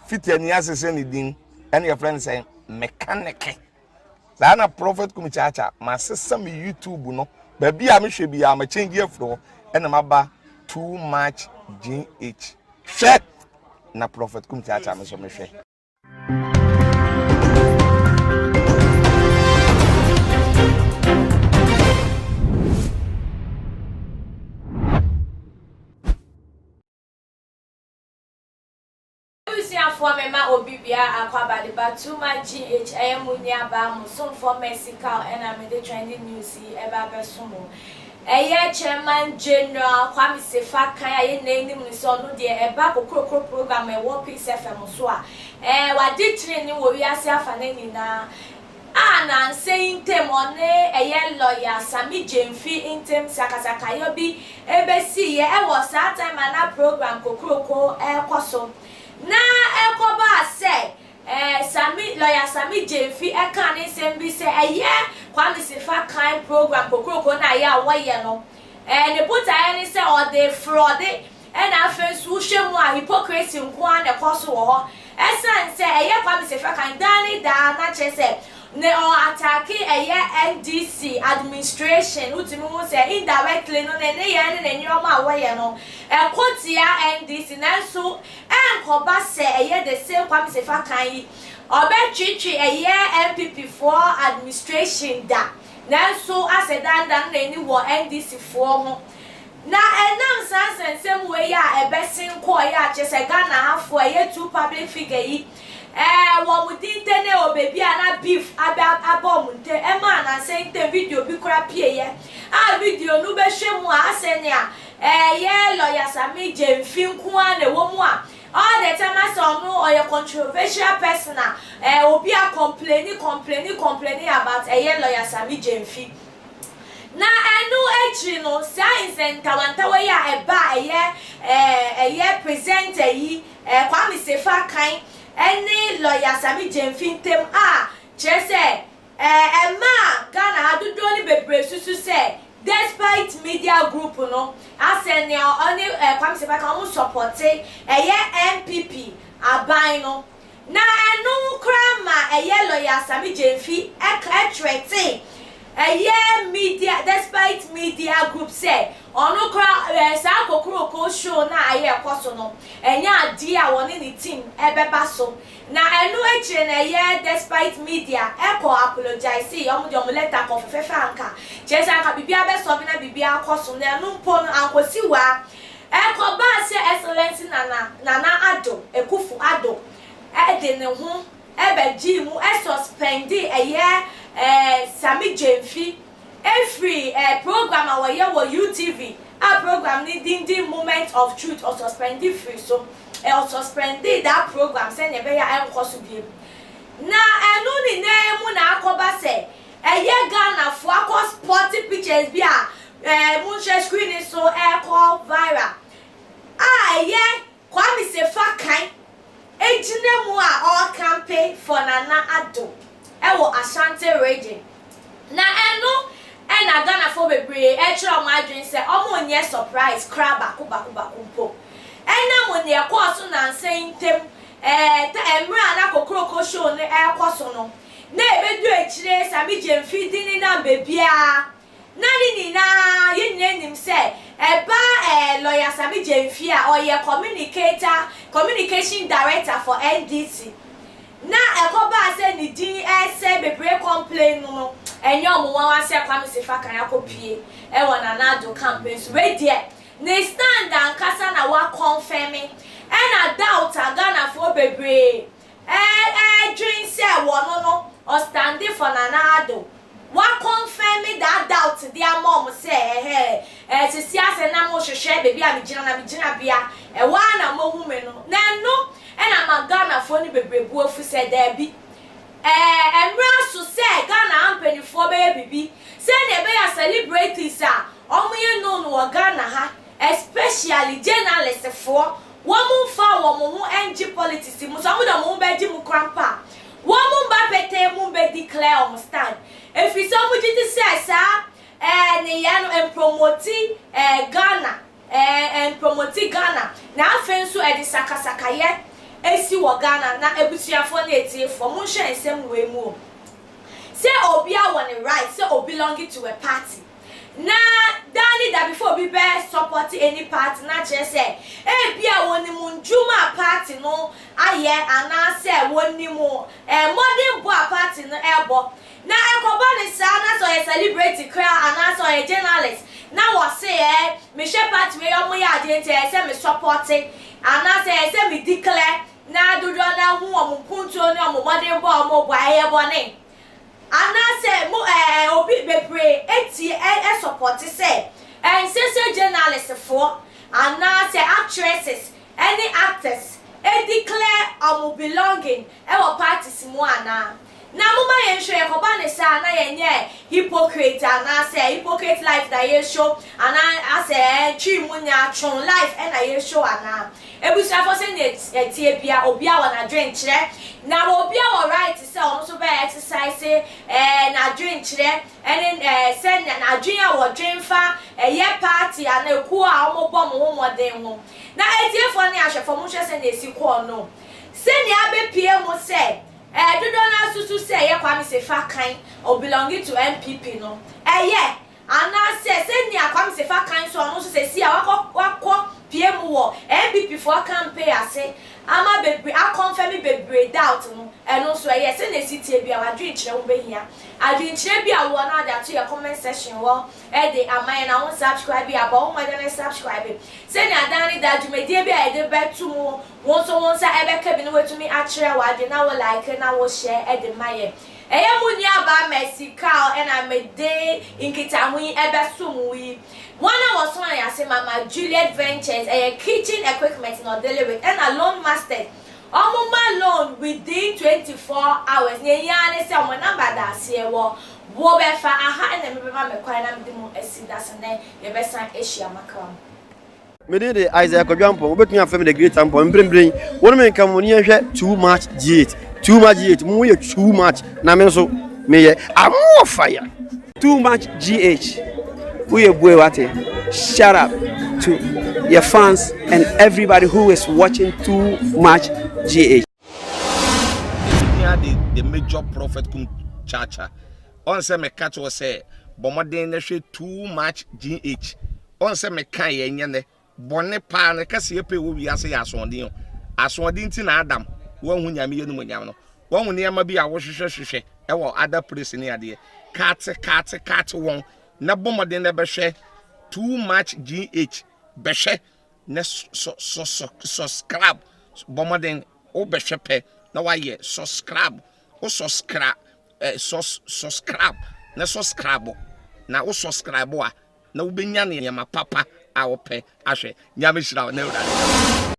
Fitiani asesa ne din ɛna yɛfrɛ no sɛ mekaneke. Saa na Prophet Kumi Kyaakyaa masesa me YouTube no baabi a mehwɛ biara ma change afiri hɔ ɛna maba too much GH. Hwɛ na Prophet Kumi Kyaakyaa me nso mehwɛ. Abusuafoɔ me ma obi biara akwaaba de ba too much GH ɛyɛ mo nua baa mo somfoɔ Mercy Kaw ɛna me de trending news yi ɛba abɛso mo ɛyɛ Chairman General Kwame Sefa kan a yɛn nyinaa nim no sɛ ɔno deɛ ɛba kokrokro program a ɛwɔ Peace FM so a ɛɛ wade trenee wɔ wiase afanan nyinaa a nansa yi ntam ɔne ɛyɛ lɔya Sammy Gyamfi ntam sakasakayɔ bi bɛsiiɛ wɔ saa time a na program Kokroko rekɔ so. Na ɛkɔbaa sɛ Sammy, lɔya Sammy Gyamfi kaa ne nsɛm bi sɛ ɛyɛ Kwame Sefa kan program Kokroko no a ɛyɛ a wɔyɛ no, ne botaeɛ ne sɛ ɔde frɔde Ɛna afei nso wohwɛ mu a hypocrisy nko ara na ɛkɔ so wɔ hɔ. Ɛsiane sɛ ɛyɛ Kwame Sefa kan daa ne daa na kyerɛ sɛ ne ɔ attacke ɛyɛ NDC administration wotumi hu sɛ indirectly no ne nneyɛɛ ne ne nneɛma a wɔyɛ no ɛko tia NDC nanso ɛnkɔba sɛ ɛyɛ the same Kwame Sefa kan yi ɔbɛtwetwe ɛyɛ NPP foɔ administration da nanso asɛ daa ne daa no n'ani wɔ NDC foɔ ho. Na ɛnam saa nsɛnsɛm wei a ɛbɛsen kɔɔeɛ a kyerɛ sɛ Ghana hafoɔ a ɛyɛ two public figure yi ɛɛ wɔn di ntɛnɛ wɔ baabi a na beef abɛ aba wɔn ntɛm ɛmaa nansa yi ntɛm video bi koraa pieeɛ a video no wobɛhwɛ mu a asɛ nea ɛyɛ lawyer Sammy Gyamfi nko ara na ɛwɔ mu a all the time asɛ ɔno ɔyɛ controversial person a ɛɛ obi a complaini complaini complaini about ɛyɛ lawyer Sammy Gyamfi. Na ɛno akyiri no, saa nsɛntawantawa yi a ɛbaa ɛyɛ ɛɛ ɛyɛ presenter yi ɛɛ Kwame Sefa Kan ɛne lawyer Sammy Gyamfi ntam a kyerɛ sɛ ɛɛ ɛmaa Ghana ha dodoɔ no bebree susu sɛ Despite Media Group no asɛ nea ɔne ɛɛ Kwame Sefa Kan wɔn sɔpɔte ɛyɛ NPP aban no. Na ɛno koraa ma ɛyɛ lɔya Sammy Gyamfi threaten ɛyɛ media Despite Media Group sɛ ɔno koraa ɛɛ saa kokroko show no a ɛyɛ ɛkɔ so no ɛnyɛ adeɛ a wɔne ne team ɛbɛba so. Na ɛno akyire no ɛyɛ Despite Media ɛkɔ apologise wɔn de wɔn letter kɔ fɛfɛɛfɛ anka kyerɛ sɛ anka biribiara bɛ solve na biribiara akɔ so na ɛno mpo no ankɔsi waa. Ɛkɔbaa sɛ Excellency Nana Nana Addo Akuffo Addo de ne ho bɛgyee mu suspendee ɛyɛ Sammy Gyamfi firii program a wɔyɛ wɔ UTV a program no din de Moment of Truth, ɔsuspendee firii so, ɔsuspendee that program sɛdeɛ ɛbɛyɛ a ɛnkɔ so biom. Na ɛno nyinaa mu na akɔba sɛ Ɛyɛ Ghanafoɔ akɔ spot pictures bi a eh, monhwɛ screen no so ɛrekɔ viral a ɛyɛ Kwame Sefa Kan gyina mu a ɔrekampe for Nana Addo ɛwɔ Ashanti region. Na ɛno ɛna Ghanafoɔ bebree ɛrekyerɛ wɔn adwene sɛ wɔn nyɛ surprise koraa baako baako baako mpo. Ɛnam nea ɛkɔɔ so nansa yi ntam ɛɛ mmerɛ a na Kokroko show no ɛrekɔ so no, Na ebedu akyire Sammy Gyamfi de ne nam baabiara na ne nyinaa yɛn nyinaa nim sɛ ɛba eh lawyer Sammy Gyamfi a ɔyɛ communicator communication director for NDC na ɛkɔbaa sɛ ne din ɛresɛe bebree complain no no ɛnyɛ wɔn nwanwa sɛ Kwame Sefa kan akɔpue ɛwɔ Nana Addo campaign so wei deɛ ne stand ankasa na wa confirm ɛna doubt a Ghanafoɔ bebree Ɛɛdwen sɛ wɔno no ɔstande for Nana Addo. Wa confirm that doubt de ama ɔmo sɛ ɛhɛɛ ɛɛ sisi asɛ na mo hwehwɛ baabi a me gyina na me gyina bea ɛhɔ ara na mo hu me no. Na ɛno ɛna ama Ghanafoɔ no bebree bo afu sɛ daabi ɛɛ ɛmmerɛ aso sɛ Ghana ha mpaninfoɔ bɛyɛ biribi sɛnea ɛbɛyɛ a celebrities a ɔmo yɛ known wɔ Ghana ha especially journalist foɔ Wɔn mfa wɔn ho ngye politics mu, sɛ wɔn de wɔn ho bɛgye mu koraa mpo a, wɔn mba petee mu mbɛ declare wɔn stand, ɛfiri sɛ wɔn gye di sɛ saa ɛɛ nneyɛɛ no ɛmpromoti ɛɛ Ghana, ɛɛ ɛmpromoti Ghana, na afei nso ɛde sakasakayɛ Esi wɔ Ghana na abusuafoɔ ne atiefoɔ monhwɛ nsɛm wei mu o. Sɛ obia wɔ ne right sɛ o belonge to a party na daa ne da before obi bɛ support any party na kyerɛ sɛ ebia wɔnim ndwuma a party no ayɛ anaasɛ wɔnim mmɔdenbɔ a party no ɛbɔ Na ɛkɔba no saa na sɛ ɔyɛ celebrity koraa anaasɛ ɔyɛ journalist na wɔse ɛɛ mehwɛ party wei ɔmo yɛ adeɛ nti ɛyɛ sɛ me sɔpɔte anaasɛ ɛyɛ sɛ me declare na dodoɔ no ara hu wɔn mpuntuo ne wɔn mmɔdenbɔ a wɔbɔ a ɛyɛ bɔne? Anaasɛ mo ɛɛ obi bebree tie ɛ sɔpɔte sɛ ɛnsɛ sɛ journalist foɔ anaasɛ actresses ne actors declare wɔn belonging wɔ parties mu anaa? Na momma yɛnhwɛ, yɛkɔba no saa a na yɛnyɛ hypocrite anaasɛ hypocrite life na yɛreshow anaa asɛ twi mu nyaatwom life na yɛreshow anaa? Abusuafoɔ sɛnea ɛteɛ biara obiara wɔ n'adwenkyerɛ na obiara wɔ right sɛ ɔno nso bɛ exercise n'adwenkyerɛ ɛne sɛ n'adwen a wɔdwen fa ɛyɛ party anaa ekuo a wɔbɔ wɔn ho mmɔden ho. Na atiefoɔ ne ahwɛfoɔ monhwɛ sɛnea ɛsi kɔɔ no sɛnea abɛpue mu sɛ Ɛɛ dodoɔ no ara susu sɛ ɛyɛ Kwame Sefa kan or belonging to NPP no ɛyɛ anaa sɛ sɛnea Kwame Sefa kan nso ɔno nso sɛsi a wakɔ wakɔ pie mu wɔ NPP foɔ campaign ase ama bebree akɔnfɛmi bebree doubt no ɛno nso ɛyɛ sɛnea ɛsi teɛ biara w'adwenkyerɛ ho bɛhia adwenkyerɛ bi a wowɔ no ade ato yɛ comment section hɔ de ama yɛn na wo nsubscribe a bɔ wo mmɔden na subscribe sɛnea daa ne daa dwumadie bi a yɛde bɛto mu Wo nso wo nsa ɛbɛka bi na woatumi akyerɛ w'adwene na wo like na wo share de ma yɛn. Ɛyɛ mo nuabaa Mercy Carl ɛna mede nkitaho yi ɛbɛsom wo yi. Wɔn a wɔsoma yɛn ase Mama Juliet Ventures ɛyɛ kitchen equipment na ɔdele with ɛna Loan Masters wɔn ma loan within 24 hours nea ehia ara ne sɛ wɔn number da aseɛ wɔ wo bɛfa aha ɛna mebɛma me kwan na mede mo asi da so nɛ yɛbɛsan ahyia makra mu. Me din de Isaiah Kwadwo Ampong, wobɛtumi afrɛ me The Great Ampong. Mprempren, wo ne me nka mo ne yɛnhwɛ Too Much G8. Too Much G8, mo yɛ too much, na me nso meyɛ I'm more fire. Too much GH, woyɛ bue wate. Shut up to your fans and everybody who is watching Too Much GH. Hia de the major prophet kum chacha. Ɔn sɛ meka kyerɛ sɛ bɔ mmɔden na hwɛ too much GH. Ɔn sɛ meka yɛ nyɛ nɛ. Bɔne paa no kɛseɛ pɛ wɔ wiase yɛ asoɔden o. Asoɔden nti na Adam wanhu Nyame yɛ animuonyam no. Wahu nneɛma bi a wohwehwɛ hwehwɛ ɛwɔ other place ne adeɛ. Kate kate kate wɔn na bɔ mmɔden na bɛhwɛ too much GH. Bɛhwɛ na sɔ sɔ sɔ subscribe. Bɔ mmɔden wobɛhwɛ pɛ na wayɛ subscribe. Wo subscribe eh, sus subscribe na subscribe na wo subscribe a na wobɛnya nneɛma papa a wopɛ ahwɛ. Nyame hyira wo na Awurade.